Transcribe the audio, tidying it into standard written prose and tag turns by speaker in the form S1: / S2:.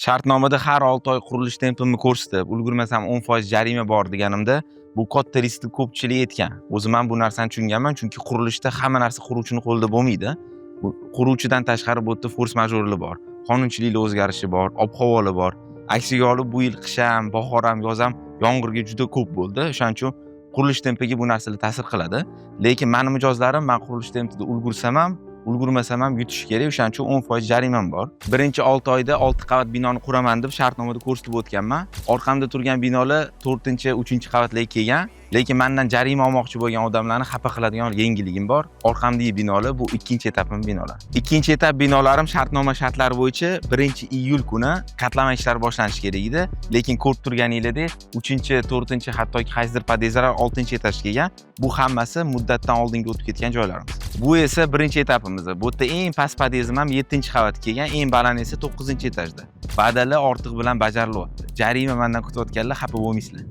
S1: Shartnomada har 6 oy qurilish tempimni ko'rsatib, ulgurmasam 10% jarima bor deganimda, bu katta riskni ko'pchilik aytgan. O'zim ham bu narsani tushunganman, chunki qurilishda hamma narsa quruvchini qo'lida bo'lmaydi. Bu quruvchidan tashqari bu yerda форс-мажор lar bor, qonunchiliklar o'zgarishi bor, ob-havolar bor. Aksiga olib, bu yil qish ham, bahor ham, yoz ham yomg'irga juda ko'p bo'ldi. O'shaning uchun qurilish tempiga bu narsalar ta'sir qiladi. Lekin mani mijozlarim man qurilish tempida ulgursam ham, ulgurmasam ham yutishi kerak. O'shaning uchun 10% jarimam bor. Birinchi 6 oyda 6 qavat binoni quraman deb shartnomada ko'rsatib o'tganman. Orqamda turgan binolar 4, 3 qavatlarga kelgan. Lekin mendan jarima olmoqchi bo'lgan odamlarni xafa qiladigan yengilligim bor. Orqamdagi binolar bu ikkinchi etapim binolar. Ikkinchi etap binolarim shartnoma shartlari bo'yicha 1-iyul kuni котлован ishlari boshlanishi kerak edi. Lekin ko'rib turganingizdek, 3, 4, hattoki qaysidir podyezdlar 6 etajga kelgan. Bu hammasi muddatdan oldinga o'tib ketgan joylarimiz. Bu esa birinchi etapimiz. Bu yerda eng past podyezdim ham 7-qavatga kelgan, eng baland esa 9 etajda. Va'dalar ortig'i bilan bajarilyapti. Jarima mendan kutayotganlar, xafa bo'lmaysizlar.